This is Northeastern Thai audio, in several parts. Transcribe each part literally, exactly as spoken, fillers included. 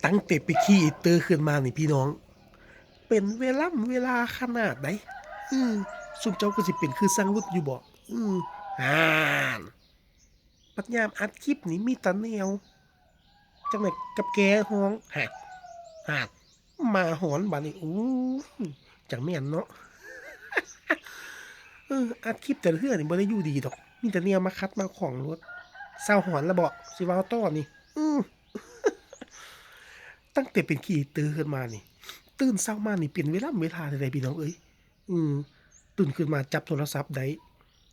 ตั้งแต่ไปขี่เตอร์ขึ้นมานี่พี่น้อง เป็นเวลาเวลาขนาดใดอืมซุมเจ้าก็สิเป็นคือสร้างวุฒิอยู่บ่อืมอ่านปัดยามอัดคลิปนี่มีแต่แนวจังไหนกับแกฮ้องหักหักหมาหอนบาดนี้อู้จังแม่นเนาะ เอออัดคลิปแต่ละเทื่อนี่บ่ได้อยู่ดีดอก มีแต่แนวมาขัดมาข้องโลดเซาหอนละบ่สิเว้าต่อนี่อือตั้งแต่เป็นครีเอเตอร์ขึ้นมานี่ ตื่นเช้ามานี่เป็นเวลาเวลาใดๆพี่น้องเอ้ยอืมตื่นขึ้นมาจับโทรศัพท์ได้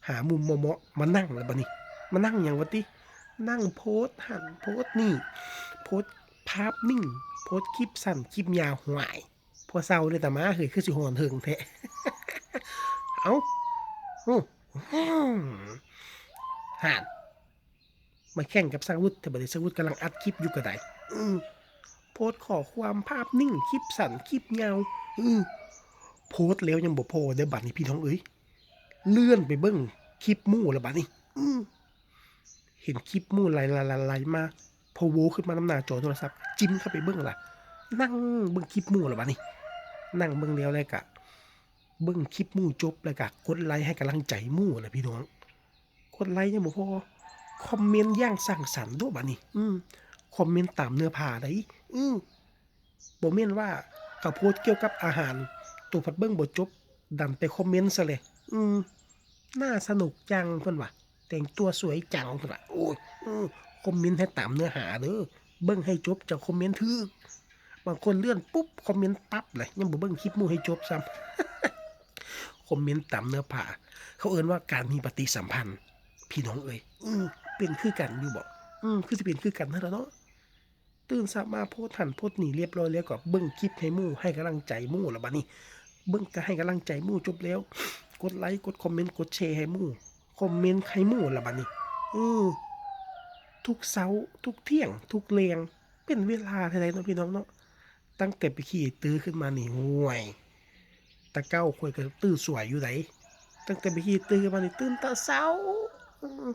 หามุมเหมาะๆมานั่งแล้วบัดนี้ มานั่งหยังวะติ นั่งโพสต์หั้นโพสต์นี่ โพสต์ภาพนิ่ง โพสต์คลิปสั้นคลิปยาว หวาย พอเซาเลยตามาเฮ้ยคือสิหอนเถิงแท้ เอ้าอือ ห่านมาแข่งกับสร้างวุฒิแต่บัดนี้สร้างวุฒิกำลังอัดคลิปอยู่ก็ได้อืมโพสต์ข้อความภาพนิ่งคลิปสั้นคลิปยาวอืมโพสต์แล้วยังบ่พอเด้อบัดนี้พี่น้องเอ้ยเลื่อนไปเบิ่งคลิปหมู่แล้วบัดนี้อืมเห็นคลิปหมู่ไหลๆๆๆมาพะโวขึ้นมานำหน้าจอโทรศัพท์จิ้มเข้าไปเบิ่งล่ะนั่งเบิ่งคลิปหมู่แล้วบัดนี้นั่งเบิ่งแล้วแล้วกะเบิ่งคลิปหมู่จบแล้วกะกดไลค์ให้กำลังใจหมู่นะพี่น้อง กดไลค์ยังบ่พอคอมเมนต์อย่างสร้างสรรค์โดบัดนี้อืมคอมเมนต์ตามเนื้อผ้าได้อืมบ่แม่นว่าเขาโพสต์เกี่ยวกับอาหารตัวผัดเบิ่งบ่จบดันไปคอมเมนต์ซะเลยอืมน่าสนุกจังเพิ่นว่าแต่งตัวสวยจังเพิ่นว่าโอ้ยอืมคอมเมนต์ให้ตามเนื้อหาเด้อเบิ่งให้จบจะคอมเมนต์ถืกบางคนเลื่อนปุ๊บคอมเมนต์ปั๊บเลยยังบ่เบิ่งคลิปหมู่ให้จบซ้ำ คอมเมนต์ตามเนื้อผ้าเขาเอิ้นว่าการมีปฏิสัมพันธ์ พี่น้องเอ้ยอืมเป็นคือกันอยู่บ่อืมคือสิเป็นคือกันนั่นแหละเนาะตื่นเช้ามาโพสต์หั้นโพสต์นี่เรียบร้อยแล้วก็เบิ่งคลิปให้หมู่ให้กำลังใจหมู่แล้วบัดนี้เบิ่งก็ให้กำลังใจหมู่จบแล้วกดไลค์กดคอมเมนต์กดแชร์ให้หมู่คอมเมนต์ให้หมู่แล้วบัดนี้อืมทุกเช้าทุกเที่ยงทุกแลงเป็นเวลาเท่าใดเนาะพี่น้องเนาะตั้งแต่ไปขี่เตอร์ขึ้นมานี่ห่วย แต่เก้าข่อยก็ตื่นสวยอยู่ได๋ตั้งแต่ไปขี่ตื่นมานี่ตื่นแต่เช้าอือ